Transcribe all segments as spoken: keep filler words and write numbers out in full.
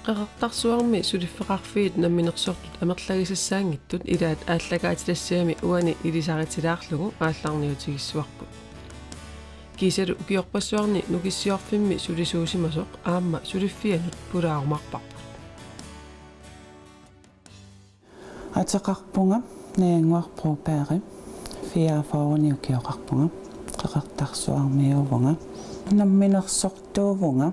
Qeqertarsuarmi suliffeqarfiit namminersortut amerlagisassaanngitsut ilaat aallakaatitassiami uani ilisaritilaarlugu aallarniutigissavarput. Kiisalu ukiorpassuarni Nukissiorfimmi sulisuusimasoq aamma suliffianut pulaarumaarparput. Ateqarpunga Najanguaq Broberg, fireogfyrre ukioqarpunga, Qeqertarsuarmiuuvunga. Namminersortuuvunga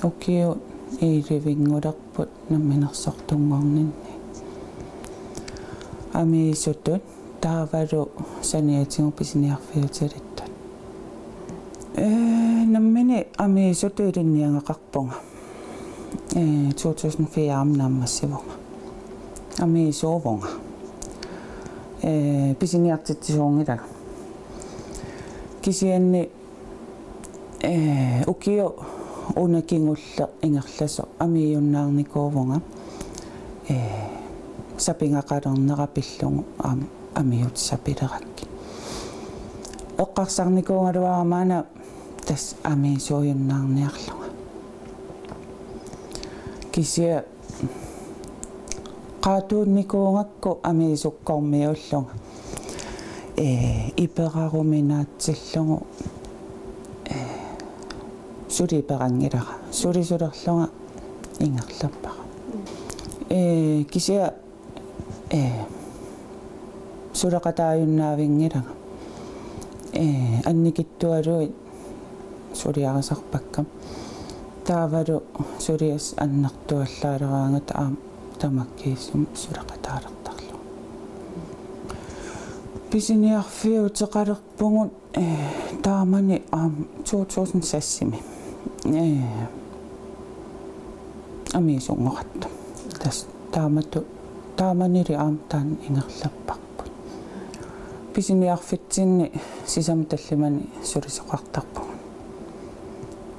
ukiut ellevinngulerput namminersortunngorninni. Amiisutut taavalu saniatigut pisiniarfiutilittut. Ee, nammineq amiisutut ilinniagaqarpunga. Ee, to tusind fire-mi naammassivunga. Amiisuuvunga. Ee, pisiniartitsisuunngilanga. Kisianni, ee, ukioq una kingulleq ingerlasoq amiijunnaarnikuuvunga. Ee, sapigaqalernera pillugu aamma amiutit sapilerakkit. Eqqarsarnikuugaluarama una tassa amiisuujunnaarniarlunga. Kisianni qaatuunnikuugakku amiisukkormiuullunga. Ee, iperaruminaatsillugu, ee, suli iperanngilara. Sulisulerlunga ingerlappara. Ee, kisianni ee, suleqataajunnaavinngilanga. Ee, annikitsualuit suliarisarpakka. Taavalu suliassat annertuallaaleraangata aamma tamakkiisumik suleqataalertarlugu. Pisiniarfiuteqalerpugut, ee, taamani aamma to tusind seks-imi. Ee, amiisunngoratta. Tassa taamatut, taamanili aamma taanna ingerlapparput. Pisiniarfitsinni sisamat tallimanik sulisoqartarpugut.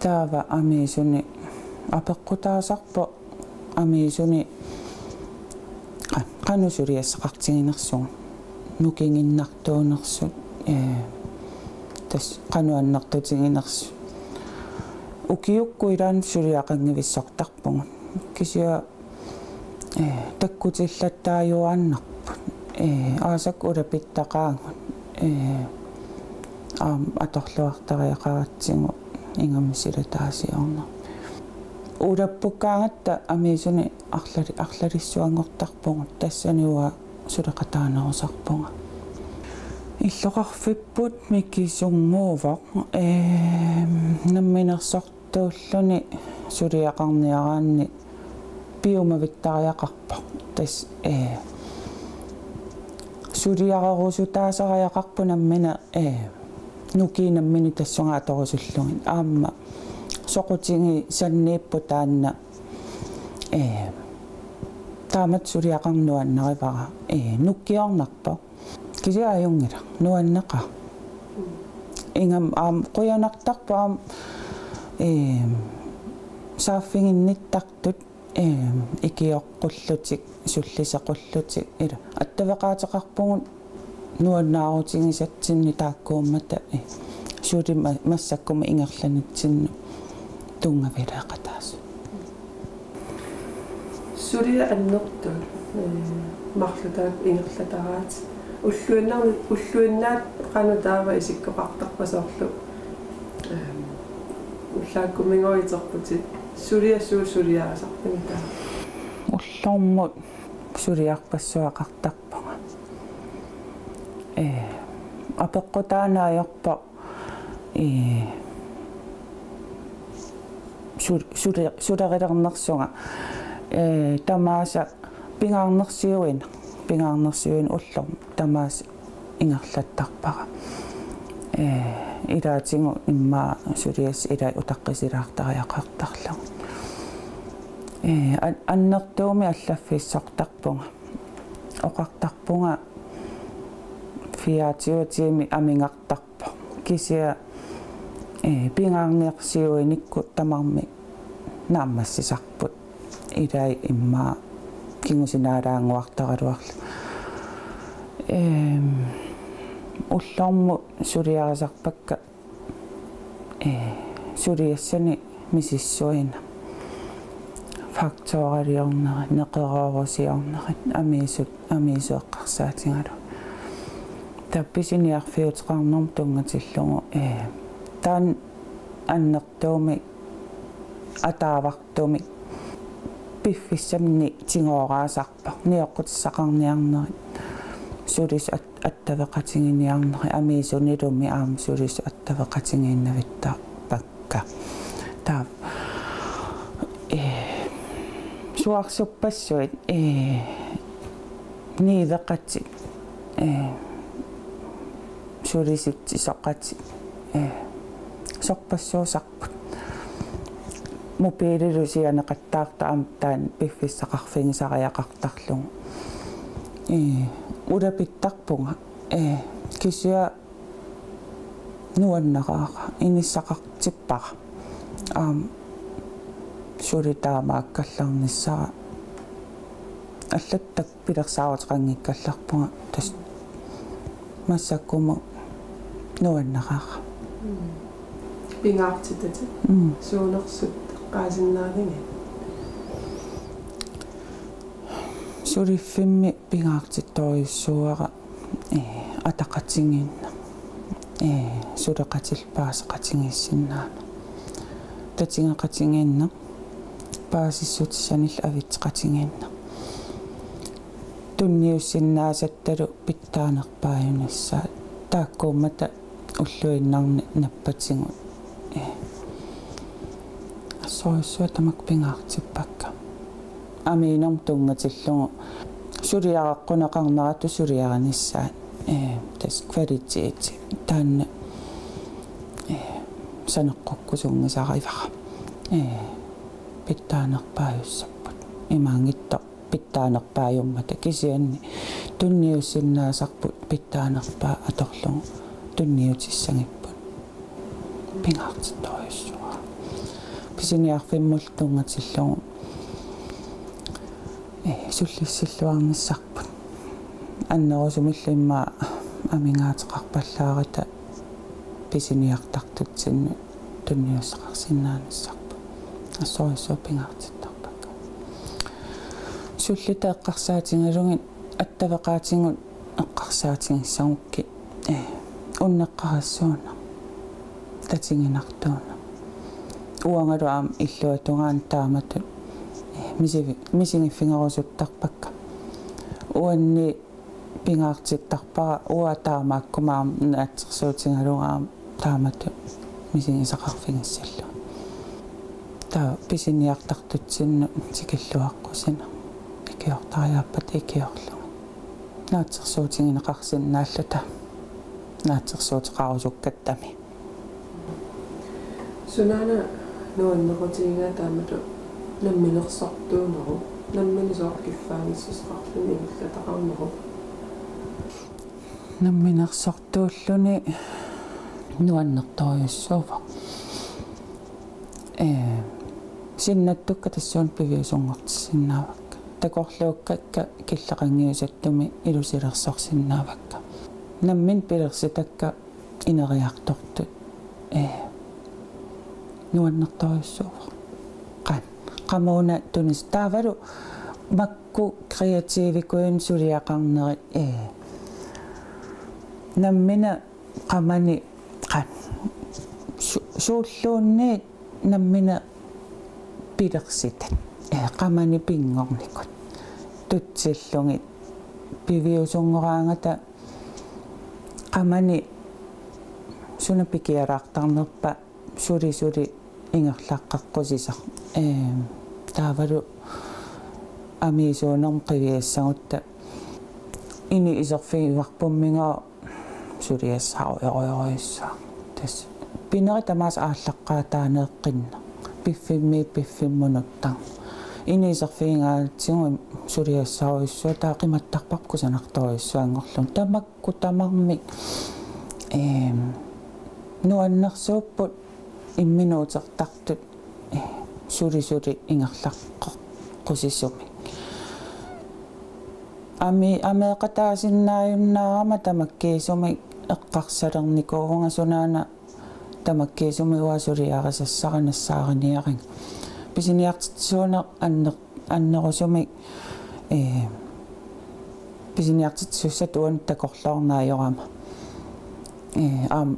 Taava amiisuni apeqqutaasarpoq amiisuni qa-, qanoq suliassaqartiginersugut. Nukinginnartuunersut, ee, tassa qanoq annertutiginersut. Ukiukkut ilaanni suliaqanngivissortarpugut. Kisianni, ee, takkutillattaajuaannarput. Ee, aasakkut ulapittaqaagut. Ee, aamma atorluartariaqaratsigu ingammik silataasiornerput. Ulappukkaangatta amiisuni arlali-, arlalissuanngortarpugut tassani uanga suleqataanerusarpunga. Illoqarfipput mikisunnguuvoq, ee, namminersortuulluni suliaqarniaraanni piumavittariaqarpoq. Tassa, ee, suliarerusutaasariaqarpoq nammineq, ee, nukiit nammineq tassunga atorusullugit. Aamma soqutigisanniippoq taanna, ee, taamatut suliaqarneq nuannarivara, ee, nukkiornarpoq. Kisianni ajunngilaq, nuanneqaaq. Ingammik aamma qujanartarpoq aamma, ee, saaffiginnittartut, ee, ikioqqullutik, sullisequllutik, ila. Attaveqaateqarpugut nuannaarutigisatsinnik taakkuummata, ee, suli ma-, massakkut ingerlanitsinnut tunngavileeqataasut. Suliat annertuut, ee, marluk taakku ingerlataraatit. Ulluinnarni-, ulluinnaat qanoq taava isikkoqartarpa soorlu, ee, ullaakkuminngooq iterputit, suliat suut suliarisarpigit taava? Ullormut suliarpassuaqartarpunga. Ee, apeqqutaanut ajorpoq, ee, sul-, sule-, sulerilernersunga. Ee, tamaasa pingaarnersiuineq, pingaarnersiuineq ullormut tamaasa ingerlattarpara. Ee, ilaatigut immaqa suliassat ilaat utaqqisilaartariaqartarlugit. Ee, an-, annertuumik allaffissortarpunga. Oqartarpunga fireogtyve tiimit amigartarpoq. Kisianni, ee, pingaarnersiuinikkut tamarmik naammassisarput. Ilai immaqa kingusinaalaannguartaraluarlugit. Ehm, ullormut suliarisarpakka, ee, suliassanik misissuineq. faktoraliornerit, neqeroorusiornerit, amiisut, amiisut eqqarsaatigalugit. Taava pisiniarfiuteqarnermut tunngatillugu, ee, taanna annertuumik ataavartumik piffissami tigooraasarpoq, nioqqutissaqarniarnerit, sulisut at-, attaveqatiginiarnerit, amiisunilumi aamma sulisut attaveqatigiinnavittarpakka. Taava, ee, suarsuppassuit, ee, niueqatit, ee, sulisut soqatit, ee, sorpassuusarput. Mobiililu sianeqattaartoq aamma taanna piffissaqarfigisariaqartarlugu. Ee, ulapittarpunga. Ee, kisianni nuannaraara, inissaqartippara. Aamma suli taamaakkallarnissara. Allattak pilersaaruteqanngikkallarpunga, tassa massakkumut nuannaraara. Mm. Pingaartitatit. Mm. Suunersut eqqaasinnaavigit? Suliffimmi pingaartittorujussuuara, ee, ataqatigiinneq. Ee, suleqatillu paaseqatigiissinnaanera. Tatigeqatigiinneq. Paasissutissanillu avitseqatigiinneq. Tunniussinnaasattalu pitsaanerpaajunissaa. Taakkuummata ulluinnarni nappatigut. Ee. Assorujussuaq tamakku pingaartippakka. Amiinermut tunngatillugu suliareqquneqarneratut suliarinissaat, ee, tassa kvaliteti taanna, ee, saneqqukkusunngisarivara. Ee, pitsaanerpaajussapput. Imaanngitsoq pitsaanerpaajummata, kisianni tunniussinnaasarput pitsaanerpaaq atorlugu tunniutissagipput. Pingaartittorujussuuara. Pisiniarfimmullu tunngatillugu, ee, sullissilluarnissarput. Annerusumillu immaqa amigaateqarpallaarata pisiniartartutsinnut tunniussaqarsinnaanissarput. Assorujussuaq pingaartittarpakka. Sullitat eqqarsaatigalugit attaveqaatigut eqqarsaatigissagukkit, ee, unneqqarissuunera, tatiginartuunera. Uangalu aamma illuatungaani taamatut, ee, misivi-, misigiffigerusuttarpakka. Uanni pingaartittarpara uanga taamaakkuma aamma naatsorsuutigalugu aamma taamatut misigisaqarfigissallugu. Taava pisiniartartutsinnut tikilluaqqusineq. Ikiortariaappata ikiorlugit. Naatsorsuutigineqarsinnaalluta. Naatsorsuuteqarusukkattami. Sunaana nuannequtigigaa taamatut namminersortuunerup, nammineq sooq kiffaanngissuseqarluni igullataqarnerup? Namminersortuulluni nuannertorujussuuvoq. Ee, sinnattukka tassuuna piviusunngortissinnaavakka. Takorluukkakka killeqanngiusattumik ilusilersorsinnaavakka. Nammineq pilersitakka ineriartortut, ee, nuannertorujussuuvoq. Qan-, qamuuna tunis taavalu makku kreativikujunik suliaqarnerit, ee, nammineq qamani qan-, su-, suulluunniit nammineq pilersitat, ee, qamani pinngornikut tutsillugit piviusunngoraangata qamani suna pikialaartarnerpa suli suli ingerlaqqeqqusisoq. Ee, taavalu amiisuunermut qiviassagutta ini iserfigivarpummiga suliassarujorujussuaq. Tassa pinerit tamaasa aallaqqaataaneeqqinneq. Piffimmiit piffimmunut taama. Ini iserfigigaangatsigu suliassarujussuaq, taava qimattarparput kusanartorujussuanngorluni. Tamakku tamarmik, eem, nuannersuupput imminut utertartut, ee, suli suli ingerlaqqeqqusisumik. Ami-, ameeqataasinnaajunnaarama tamakkiisumik eqqarsalernikuuvunga, sunaana tamakkiisumik uanga suliarisassara nassaariniariga. Pisiniartitsisuuneq anner-, annerusumik, ee, pisiniartitsisussatut uannut takorloorneq ajorama. Ee, aamma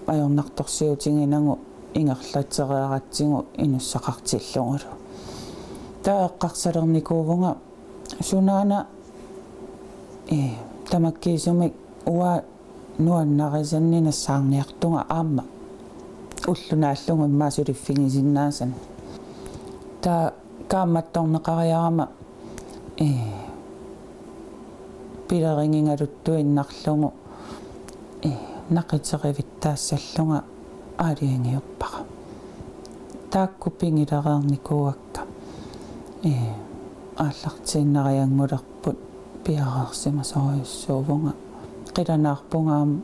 ajornartorsiutiginagu ingerlatereeratsigu inussaqartillugulu. Taava eqqarsalernikuuvunga sunaana, ee, tamakkiisumik uanga nuannarisannik nassaarniartunga aamma ulloq naallugu immaqa suliffigisinnaasannik. Taava kaammattorneqariarama, ee, pilerigigaluttuinnarlugu, ee, naqiterivittaassallunga aalajangiuppara. Taakku pigilereernikuuakka. Ee, aallartiinnarianngulerput piareersimasorujussuuvunga. Qilanaarpunga aamma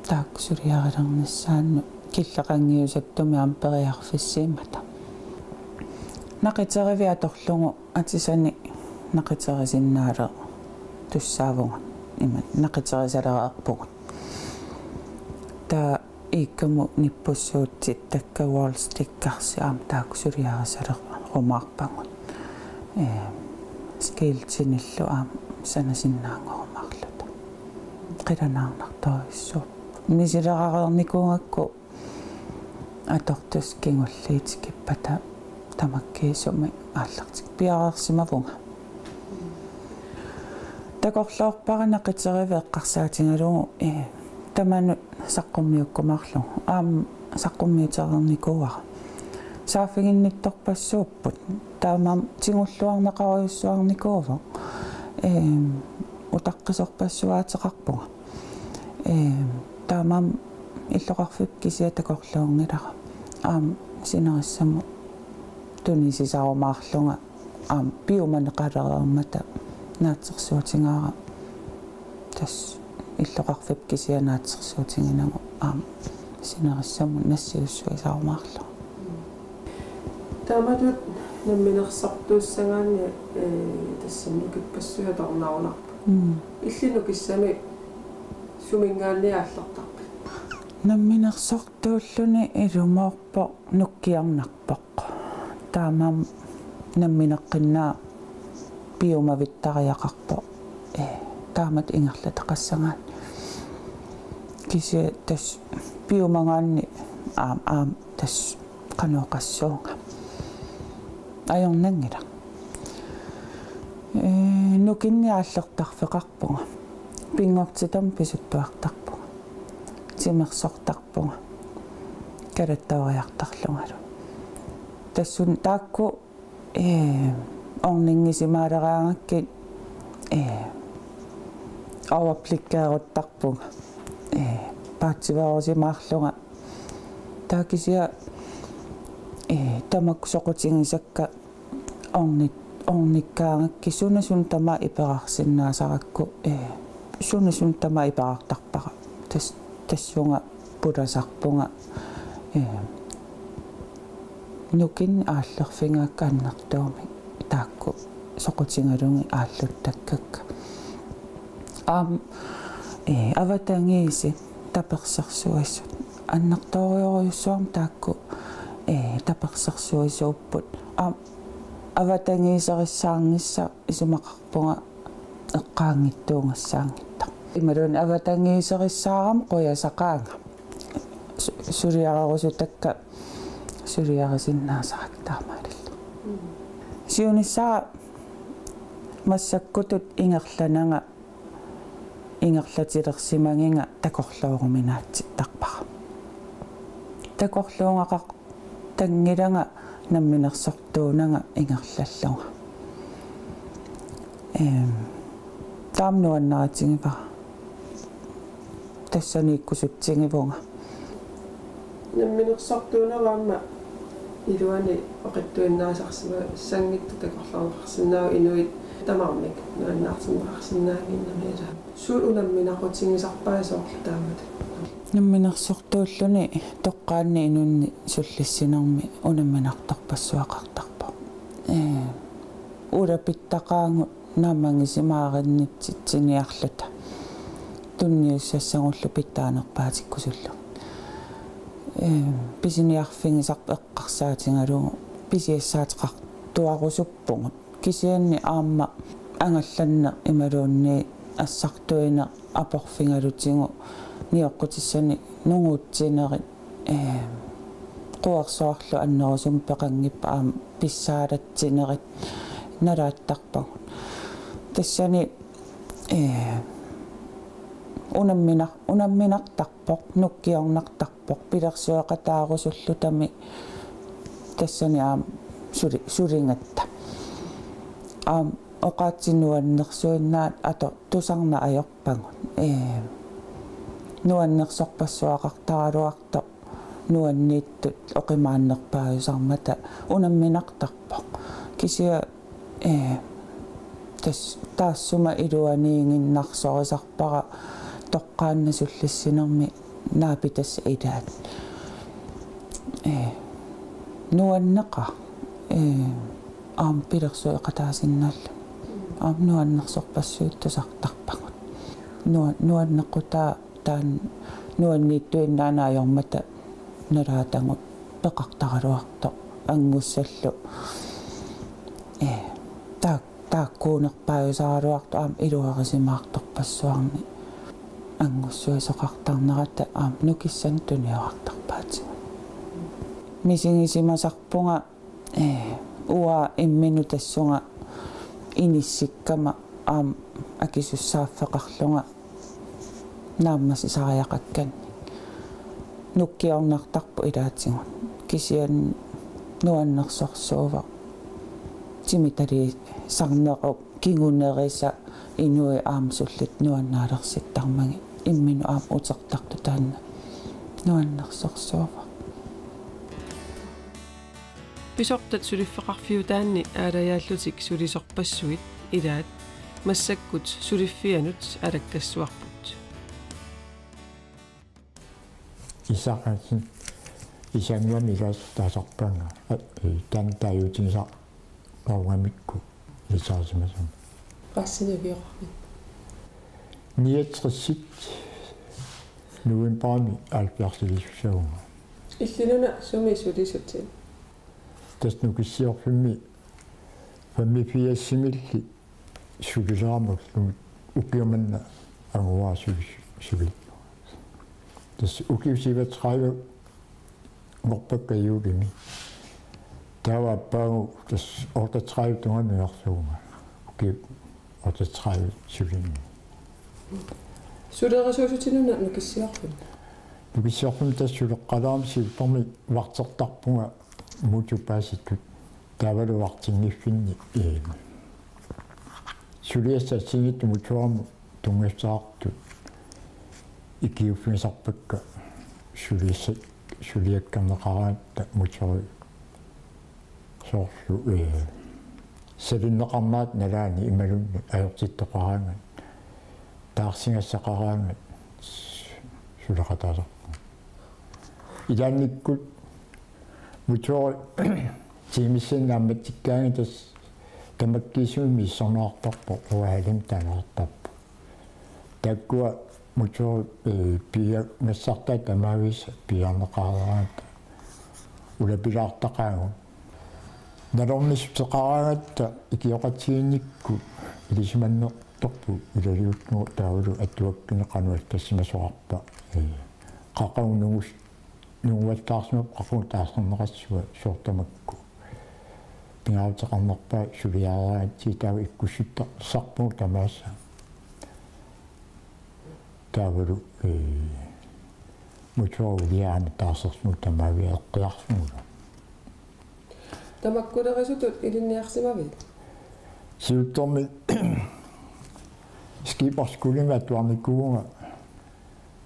taakku suliarilernissaannut killeqanngiusattumik aamma periarfissiimmata. Naqiteriviit atorlugu atisanik naqiterisinnaaleq tussaavunga. Ima naqiterisalerpunga. Taava iikkamut nippussuutit takka wall stickersit aamma taakku suliarisalerumaarpagut. Ee, skiltinillu aamma sanasinnaanngorumaarluta. Qilanaarnartorujussuupput. Misilerareernikuugakku atortussat kingulliit tikippata tamakkiisumik aallartik piareersimavunga. Takorloorpara naqiteriviit eqqarsaatigalugu, ee, tamanut saqqummiukkumaarlugu. Aamma saqqummiutereernikuuara. Saaffiginnittorpassuupput. Taamaammat tigulluarneqarujussuarnikuuvoq. Ee, utaqqisorpassuaateqarpunga. Ee, taamaammat illoqarfipput kisiat takorluunngilara. Aamma sinerissamut tunisisarumaarlunga aamma piumaneqalereermata naatsorsuutigaara tassa illoqarfipput kisiat naatsorsuutiginagu aamma sinerissamut nassiussuisarumaarlunga. Taamatut namminersortuussagaanni, ee, tassami nukippassuit atornerunarput. Mm. Illit nukissamik suminngaanniit aallertarpit? Namminersortuulluni ilumoorpoq nukkiarnarpoq. Taamaammat nammineqqinnaaq piumavittariaqarpoq. Ee, taamatut ingerlataqassagaanni. Kisianni tassa piumagaanni aamma, aamma tassa qanoq oqassuunga. Ajornanngilaq. Ee, nukinnik aallertarfeqarpunga. Pinngortitami pisuttuartarpunga. Timersortarpunga. Kalattavariartarlungalu. Tassunga taakku, ee, orninngisimaaleraangakkit, ee, overblikkeeruttarpunga. Ee, paatsiveerusimaarlunga. Taava kisianni, ee, tamakku soqutigisakka orni-, ornikkaangakkit suna suna tamaat iperarsinnaasarakku, ee, suna suna tamaat iperartarpara. Tas-, tassunga pulasarpunga, ee, nukinnik aallerfigaakka annertuumik taakku soqutigalugit aalluttakkakka. Aamma, ee, avatangiisit tapersersuisut. Annertoorujorujussuarmik taakku, ee, tapersersuisuupput. Aamma avatangiiserissaarnissaq isumaqarpunga eqqaanngitsuugassaanngitsoq. Imaluunniit avatangiiserissaarama qujasaqaanga. Su-, suliarerusutakka suliarisinnaasarakka taamaalillugu. Mm. Siunissara massakkutut ingerlananga, ingerlatilersimagiga takorlooruminaatsittarpara. Takorluugaqartanngilanga namminersortuunanga ingerlallunga. Eem, taama nuannaritigivara. Tassaniikkusutsigivunga. Namminersortuunera aamma iluani oqitsuinnaasarsimassanngitsoq takorloorsinnaavoq inuit tamarmik nuannaartinneqarsinnaaginnami ilaa. Suut unamminaqutigisarpaat soorlu taamatut? Namminersortuulluni toqqaannartumik inunnik sullissinermi unamminartorpassuaqartarpoq. Ee, ulapittaqaagut naammagisimaarinnitsitsiiniarluta tunniussassagullu pitsaanerpaatikkusullugit. Ee, pisiniarfigisarput eqqarsaatigalugu pisiassaateqartuarusuppugut. Kisianni aamma angallanneq imaluunniit assartuineq aporfigalutigu nioqqutissani nunguutsinerit, ee, quersuarlu annerusumik peqanngippat aamma pissaalatsinerit nalaattarpagut. Tassani, ee, unamminar-, unamminartarpoq, nukkiornartarpoq, pilersueqataarusullutami tassani aamma suli-, suligatta. Aamma oqaatsit nuannersuinnaat ato-, tusarneq ajorpagut. Ee, nuannersorpassuaqartaraluartoq nuanniittut oqimaannerpaajusarmata unamminartarpoq. Kisianni, ee, tas-, taassuma iluaniiginnarsorisarpara toqqaannaq sullissinermi naapitassaq ilaat. Ee, nuanneqaaq, ee, aamma pilersueqataasinnaalluni. Aamma nuannersorpassuit tusartarpagut. Nua-, nuannequtaa taanna nuanniittuinnaanngilaq ajormata nalaatagut peqartaraluartoq anngussallu. Ee, taak-, taakkuunerpaajusaraluartoq aamma iluarisimaartorpassuarnik anngussuisoqartarnerata aamma nukissanik tuniorartarpaatigut. Misigisimasarpunga, ee, uanga imminut tassunga inissikkama aamma akisussaaffeqarlunga naammasisariaqakkannik. Nukkiornartarpoq ilaatigut. Kisianni nuannersorsuuvoq. Timitaliisarnerup kingunerisa inuit aamma sullit nuannaalersittarmagit. Imminut aamma utertartut taanna nuannersorsuuvoq. Pisortat suliffeqarfiutaanni aalajaallutik sulisorpassuit ilaat massakkut suliffianut alakkassuarput. Isaac Hansen, Isanguami ilaasa taasarpaanga, a-, i-, taanna taaguutigisaqarugamikku ilisarisimasumik. Qassinik ukioqarpit? Niogtresit novembarimi halvfjerdsilisussavunga. Illinuna sumi sulisutit? Tassa Nukissiorfimmi femogfirsimilli sulilerama ullumi ukiumanna anguara suli-, suli-. Tassa ukiut syvogtredive-nngorpakka juulimi. Taava aappaagu tassa otteogtredive tungaanut nuersavunga. Ukiut otteogtredive sulini. Sulerisuusutit una Nukissiorfimmi? Nukissiorfimmi tassa suleqqalaarama siullermik vagtertarpunga motorpassitut. Taavalu vagtinngiffinni, ee, suliassat assigiinngitsut motorimut tunngassuteqartut ikiuuffigisarpakka suliassat, suliakkerneqaraangatta motori soorlu, ee, salinneqarnerata nalaani imaluunniit ajortittoqaraangat, taarsigassaqaraangat suleqataasarpunga. Ilaannikkut motori tiimissinnaammatsikkaangat tassa tamakkiisumik misissorneqartarpoq, ualim taneqartarpoq. Taakkua motori, ee, piiagassartaat tamaavisa piiarneqaraangatta ulapilaartaqaagut. Nalornissuteqaraangatta ikioqatigiinnikkut ilisimanneq torpu ilaliullugu taavalu atuakkineq qanoq allassimasoqarpa. Ee, qaqugu nungus-, nunguallaarsimappat qaqugu taarserneqassava soorlu tamakku. Pingaaruteqarnerpaat suliaraangatsigit taava ikkussuttarpugut tamaasa. Taavalu, ee, motori uliaana taarsersimavoq tamaavisa eqqiarsimavoq. Tamakkulerisutut ilinniarsimavit? Siullermik skipperskolemut atuarnikuuvunga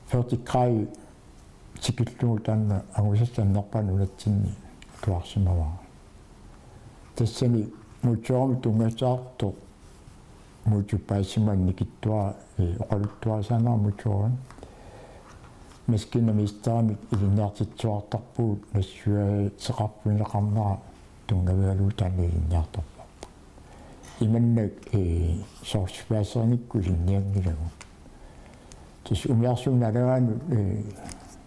fyrre grader tikillugu taanna angusassat annerpaat nunatsinni atuarsimavara. Tassani motorimut tunngassuteqartoq motorpassimut annikitsuara, ee, oqaluttuarisaanera motorimut. Maskiinamesterimik ilinniartitsisoqartarpugut nassuiaateqarfigineqarnera tunngavigalugu taanna ilinniartarparput. Imannak, ee, soorlu paaserinikku ilinnianngilagut. Tassa umiarsuup nalagaanut, ee,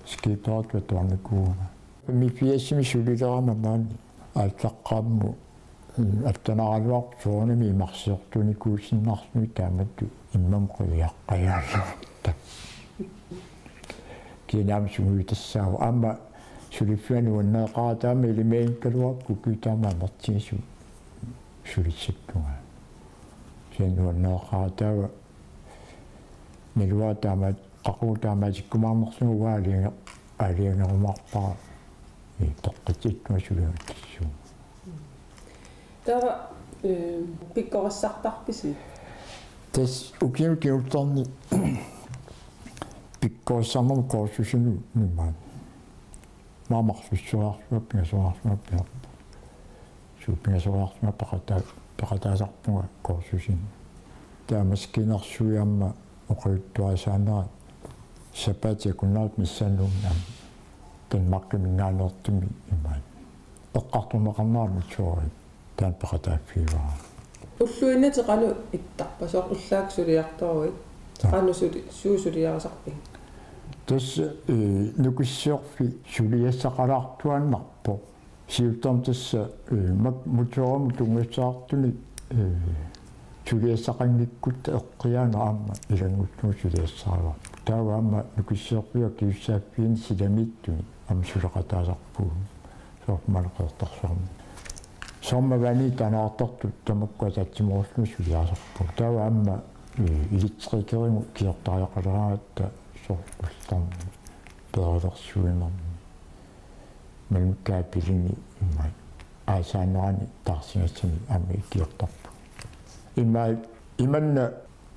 skipperitut atuarnikuuvunga. Femogfirsimi sulilerama maani aallaqqaammut, mm, attanaaraluarpoq soorunami imarsiortuunikuusinnarluni taamatut immamut qiviaqqajaannarluta. Kisianni aamma sungiutassaavoq aamma suliffiani nuanneqaaq taama ilimaginngikkaluarpara ukiut taama amerlatigisut sulissappunga. Kisianni nuanneqaaq taava naluara taama qaqugu taamatikkumaarnersunga uanga aalajange-, aalajangerumaarpara, ee, peqqissittunga suliagassaanga. Taava, ee, pikkorissartarpisi? Tassa ukiuni kingullerni pikkorissarnermut kursusinut imaat. Aamma marlussoriarlunga, pingasoriarlunga, pinga-, suu, pingasoriarlunga peqataa-, peqataasarpunga kursusinik. Taava maskiinersuit aamma oqaluttuarisaanerat sapaatip akunnerata missaannuunngam Danmarkiminngaanneersumik imaat. Eqqartorneqarnera motorit taanna peqataaffigivara. Ulluinnatik qanoq ittarpa, soorlu ullaakkut suliartoruit? Aa. Qanoq suli-, suut suliarisarpigit? Tassa, ee, Nukissiorfik suliassaqalaartuaannarpoq. Siullermik tassa, ee, mak-, motorimut tunngassaartunik, ee, suliassaqanngikkutta eqqiaanera aamma ilanngullugu suliassarivarput. Taava aamma Nukissiorfiup akisussaaffiini silamiittunik aamma suleqataasarpugut. Soorlu maanna Qeqertarsuarmi. Sommervandimi tanaartartut tamakku ataatsimoorlugit suliarisarpugut. Taava aamma, ee, elektrikerigut ikiortariaqaleraangatta soorlu ullormi peerilersuinermi. Malmikkaat pilini imaat. Aasaanerani taarsigassani aamma ikiortarpugut. Imaat, imanna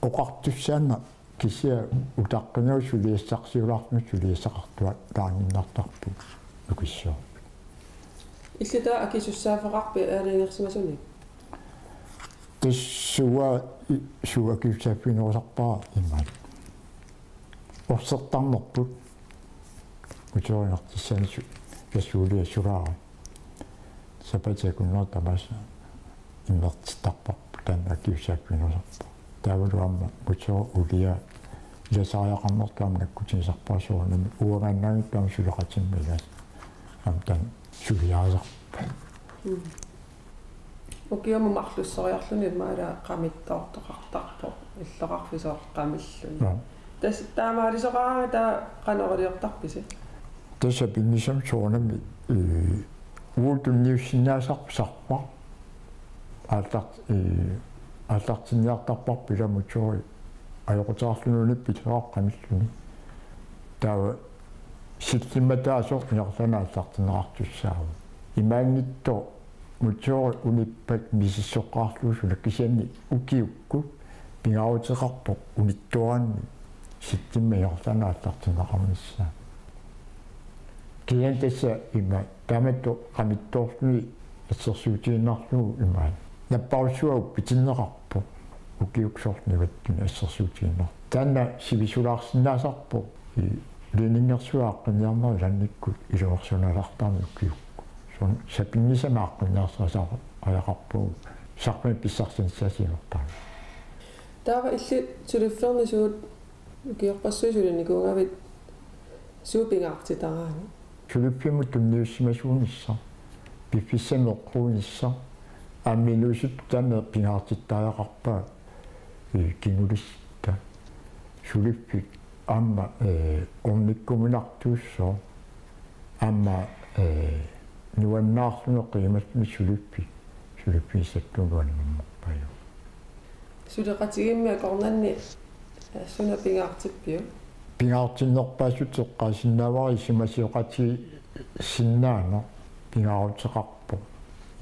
oqartussaanera kisianni utaqqinagit suliassarsiulaarlugit suliassaqartuaannartarpugut Nukissiorfik. Illit taava akisussaaffeqarpit aalajangersimasunik? Tassa uanga i-, suu akisussaaffiginerusarpara imaat. Orsertarnerput. Motorinartissanik su-, kasuulia sulaara. Sapaatip akunnera tamaasa immertittarparput taanna akisussaaffiginerusarpara. Taavalu aamma motorit uliaat ilasariaqarnertut aamma nakkutigisarpara soorunami uangaannaanngitsut aamma suleqatimmik ilaasa. Aamma taanna suliarisarpara. Mm. Ukiumut marlussoriarluni imaluunniit qamittoortoqartarpoq, illoqarfik soorlu qamilluni. Joo. Tassa taamaalisoqaraangat taava qanoq iliortarpisi? Tassa sapinngisamik soorunami, ee, uagut tunniussinnaasarput sarfaq. Aallart-, ee, aallartinniartarparput ila motori ajoquteqarluni unippit ilisaraq qamilluni. Taava sillimmataasoq ingerlaannaq aallartinneqartussaavoq. Imaanngitsoq motori unippat misissoqqaarlugu suna kisianni ukiukkut pingaaruteqarpoq unittoraanni sillimmat ingerlaannaq aallartinneqarnissaa. Kisianni tassa ima taamatut qamittoorluni assersuutigiinnarlugu imaat. Napparujussuaq uppitinneqarpoq. Ukiukkut soorlu nugattuni assersuutigiinnarpoq. Taanna sivisulaarsinnaasarpoq. I-, ledningersuit aaqqinniarnerat ilaannikkut ilungersunalaartarneq ukiukkut. Soorlu sapinngisamik aaqqinniarsarisariaqarpugut. Sarfamik pissarsinissaata siunertarami. Taava illit suliffinni suut ukiorpassuit sulinikuugavit suut pingaartitaraanni? Suliffimmut tunniussimasuunissaq, piffissamik eqquunissaq, aamma inuusuttut taanna pingaartittariaqarpaat, ee, kingulissutta. Suliffik aamma, ee, ornikkuminartuussooq, aamma, ee, nuannaarluni qiimassuni suliffik, suliffigissattuunuannerpaaju. Suleqatigiimmik akornanni suna pingaartippiuk? Pingaartinnerpaasutut eqqaasinnaavara, isumasioqatigiissinnaaneq pingaaruteqarpoq.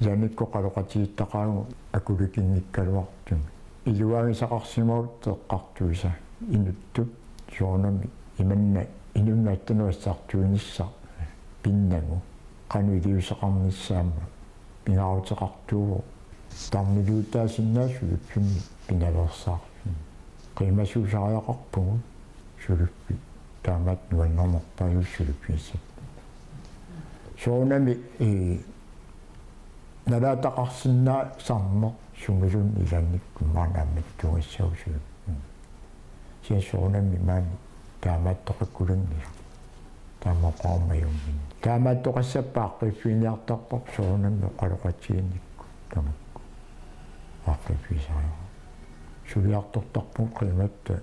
Ilaannikkut oqaloqatigiittaqaagut akulikinngikkaluartumik. Iluaagisaqarsimagutta eqqartuisa inuttut soorunami imanna inunnut attanut assartuinissaq pinnagu qanoq iliuuseqarnissaa aamma pingaaruteqartuuvoq. Tarniliutaasinnaavoq suliffimmi pinaveersaarluni. Qiimasuusariaqarpugut suliffik taamaattut nuannernerpaajuvoq suliffigissatta. Soorunami, ee, nalaataqarsinnaasarneq sumiluunniit ilaannikkut maanna ammattuugassagutsigu. Kisianni soorunami maani taamaattoqakkulanngilaq. Taamaaqqummajunngin. Taamaattoqassappat aaqqiiffiginiartarparput soorunami oqaloqatigiinnikkut tamakku. Aaqqiiffigisariaqarput. Suliartortarpugut qiimatta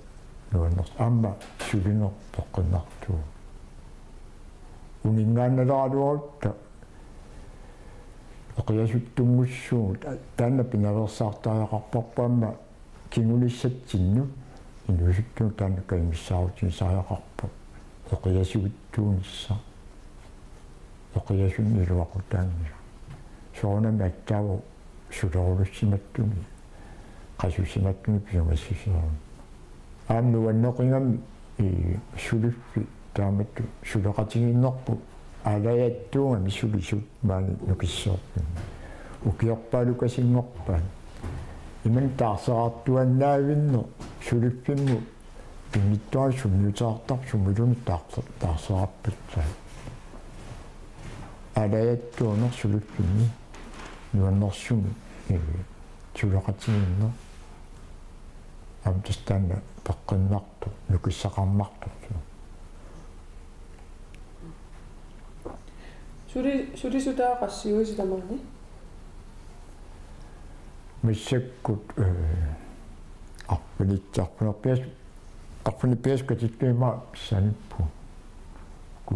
nuannersoq aamma sulineq peqqinnartuuvoq. Uninngaannaleraluarutta eqiasuttunngussaagut taanna pinaveersaartariaqarparput aamma kingunissatsinnut inuusuttunut taanna kajumissaarutigisariaqarpoq eqiasuittuunissaq eqiasunneq iluaqutaanngilaq. Soorunami attaavoq sulerulussimattunik qasusimattunik pisumassisarami. Aamma nuanneqigami suliffik taamatut suleqatigiinnerput aalajattuugami sulisut maani nukissaarput. Ukiorpaalukasinngorpaat. Imannak taarserartuaannaavinneq suliffimmut pinngitsoorani sunniuteqartarpoq sumiluunniit taarse-, taarserarpassaat. Aalajattuuneq suliffimmi nuannersumik suleqatigiinneq. Aamma tassa taanna peqqinnartoq, nukissaqarnartoq. Suli-, sulisut taava qassiuisi tamaani? Massakkut, eh, arfinit-, arfinerpias-, arfinerpiassat katittuit immaqa pissanippugut. Ku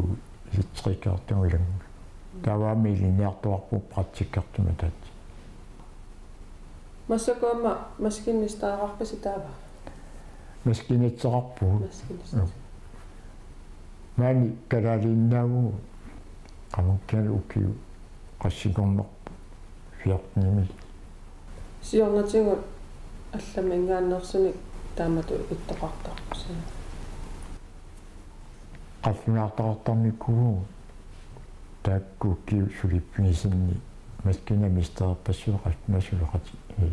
elektrikertugut ilanngullugit. Taava aamma ilinniartuaarpugut praktikkertumik ataatsip. Massakkut aamma maskiinamestereqarpisi taava? Maskiinamestereqarpugut. Maskiinamester-. Joo. Maani kalaaliinnaavugut qamuuna ukiut qassinngornerput fjortenimi. Siornatigut allaminngaanneersunik taamatut ittoqartarpusi? Qallunaartoqartarnikuuvugut taakku ukiut suliffigisanni maskiinamestereqarpassuit qallunaat suleqati-, eh,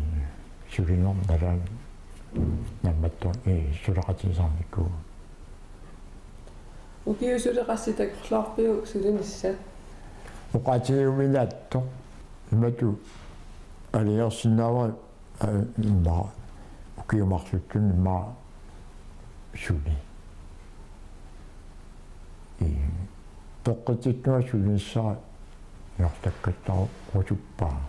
sulinermut nalaani nammattu, eh, suleqatigisarnikuuvugut. Ukiut suli qassit takorloorpiuk sulinissat? Oqaatigiuminaattoq imatut aalajangersinnaavara, eh, immaqa ukiut marluk immaqa suli. Eh, peqqitittunga sulinissara niortakkattarusuppara.